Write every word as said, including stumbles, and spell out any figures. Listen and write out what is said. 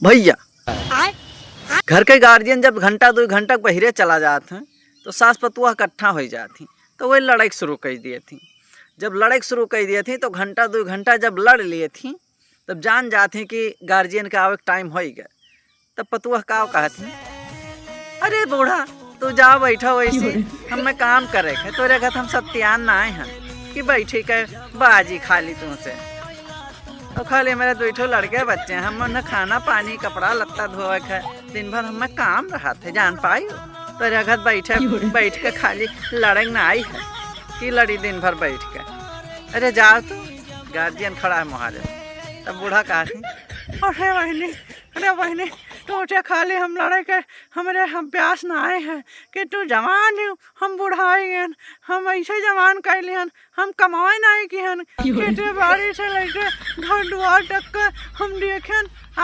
भइया, घर के गार्जियन जब घंटा दुइ घंटा बहिरे चला जात हैं, तो सास पतुआ इकट्ठा होइ जात ही, तो वही लड़ाई शुरू कर दिए थी। जब लड़ाई शुरू कर दिए थी, तो घंटा दुइ घंटा जब लड़ लिए थी, तब जान जात ही कि गार्जियन के आवे के टाइम होइ गए। तब पतुआ का कहत ही, "अरे बूढ़ा, तू जा बैठा वैसे, हमें काम करे के, तोरे घर हम सत्यान ना आए हैं कि बैठी के बाजी खाली तुमसे।" और खाली मेरे दुइ ठो लड़के बच्चे हैं, हम उन्हें खाना पानी, कपड़ा लत्ता धोवे के, दिन भर हमें काम रहत है, जान पाई। तोरे घर बैठे, बैठ के खाली लड़े ना आई है कि लड़ी दिन भर बैठ के। अरे जाओ तू, गार्जियन खड़ा है मुहारे। तब बूढ़ा कहत ही, "अरे बहनी, अरे बहनी, तोसे खाली हम लड़े के हमरे हम प्यास ना आए हैं कि तू जवान ही, हम बुढ़ाई गए, हम ऐसे जवान कैली हन, हम कमाए नाहीं की हन, खेते बाड़ी से लेके घर दुआर तक के हम देखेन, आ